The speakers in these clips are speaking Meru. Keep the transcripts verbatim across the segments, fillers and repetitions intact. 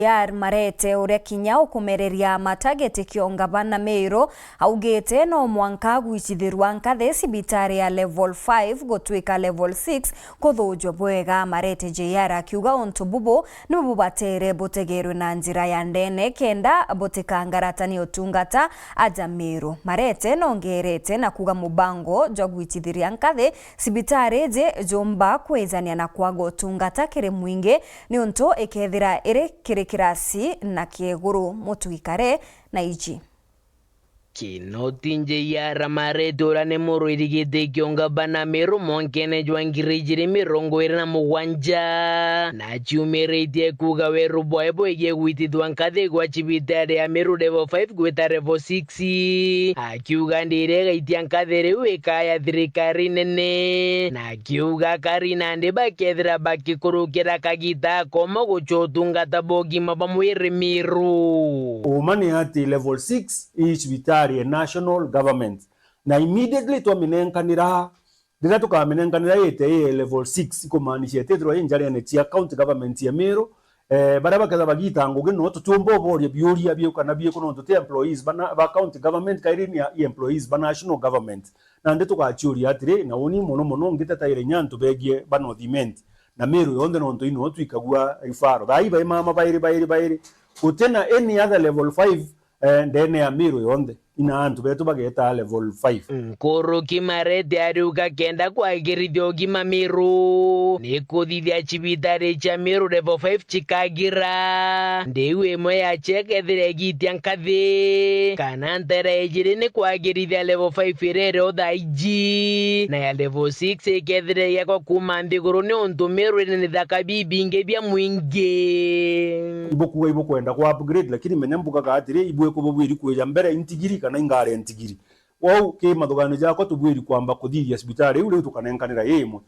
Yar Marete, uria kinya ukumereria matageti kio ngavana Meru, augite no mwanka gwichithirwa nkathi cibitari ya level five gutwika level six kuthujwa bwega. Marete J R akiuga untu bubu ni bubatere butegerwe na njira ya ndene kenda butikangaratanie utungata aja Meru. Marete nongerete na kuuga mubango jwa gwichithiria nkathi cibitari iji jumba kwijania na kwaga utungata kiri mwingi, niuntu ikethira iri kiri kirasi na kieguru. Mutwikare na iji. Kinoti J R Marete uria ni murwiri giti kio ngavana Meru mwankene jwa ngiri ijiri mirongo iri na mugwanja, naciumiritie kuuga weru bwae bwigie gwitithwa nkathi gwa cibitari ya Meru level five gwita level six, akiuga ndiria igaitia nkathi riu ikaya thirikari nene, na akiuga akari nandi bakethira bakikurukira kagita akomo gucwa utungata bwa ugima bwa mwiri Meru. Uma ni ati level six ii cibitari ya national government, na immediately twaminenkanira, riria tukaminenkanira ite ii level six, ikumaanisha itithirwa ii njariene cia county government ya Meru. Eh, baria baketha bagiita ngugi no tutiumba uboria biuria biu kana biku nontu ti employees bana, ba county government, kairi ni a-, employees ba national government. Nandi tugaciuria atiri, na uni mono mono ngitetaire inya antu begie ba North Imenti na Meru yonthe, nontu ino twikagua ifaro. Thaa ii bai mama bairi, bairi, bairi. Gutina any other level five, eh, ndene ya Meru yonthe. Ina antu betu bageeta level five. Nkuruki Marete ariuga kenda kwagirithia ugima Meru, ni kuthithia cibitari cia Meru level five cikagira. Ndiu imwe yacio ikethira igitia nkathi, kana ntere ijiri ni kwagirithia level five iria iri o thaa iji, na ya level six ikethira igiakwa kuuma nthiguru niuntu Meru iri ni thaka bibingi bia mwingi. Ibukuga ibukwenda ku upgrade, lakini menya mbugaga atiri, ibwikwa bubwiri kwija mbere intigiri kana ingare ntigiri. Kwou ki mathuganio jakwa tubwiri kwamba kuthithia cibitari iu riu tukanenkanira ii imwe.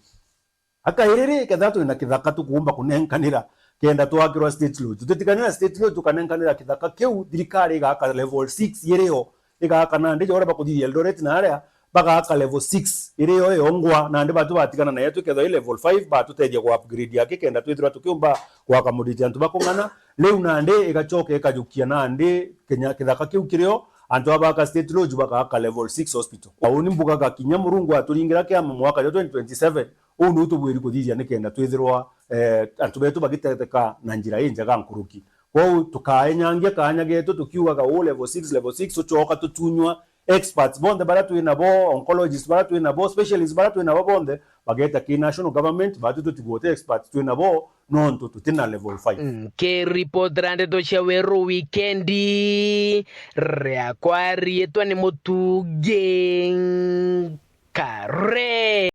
Akairi ri, kethira twina kithaka tukuumba kunenkanira kenda twakirwa State Lodge, tutitiganira State Lodge tukanenkanira kithaka kiu thirikari igaka level six iri o, igaka nandi ja uria bakuthithia Eldoret na aria bagaka level six iri yo yongwa, nandi batu batigana nayo twikethwa i level five, batutethia ku upgrade yake kenda twithirwa tukiumba gwaka muriti antu bakung'ana. Riu nandi igacoka ikajukia nandi kinya kithaka kiu kirio antu aba baka State Lodge bagaka level six hospital. Uu ni mbugaga kinya Murungu aturingira kiama mwaka jwa twenty twenty-seven, uu niu tubwiri kuthithia nikenda twithirwa, eh, antu betu bagitetheka na njira injega nkuruki. Kwou tukaenyangia kaanya getu tukiugaga uu level six, level six, ucoka tutunywa experts bonthe baria twi nabo, oncologists baria twi nabo, specialists baria twi nabo bonthe, bageeta ki national government, batu tutigwe uti experts twi nabo, nontu tutina level five. Nkiripotera ndeto cia Weru Wikendi, riakwa riitwa ni Mutungi Kare.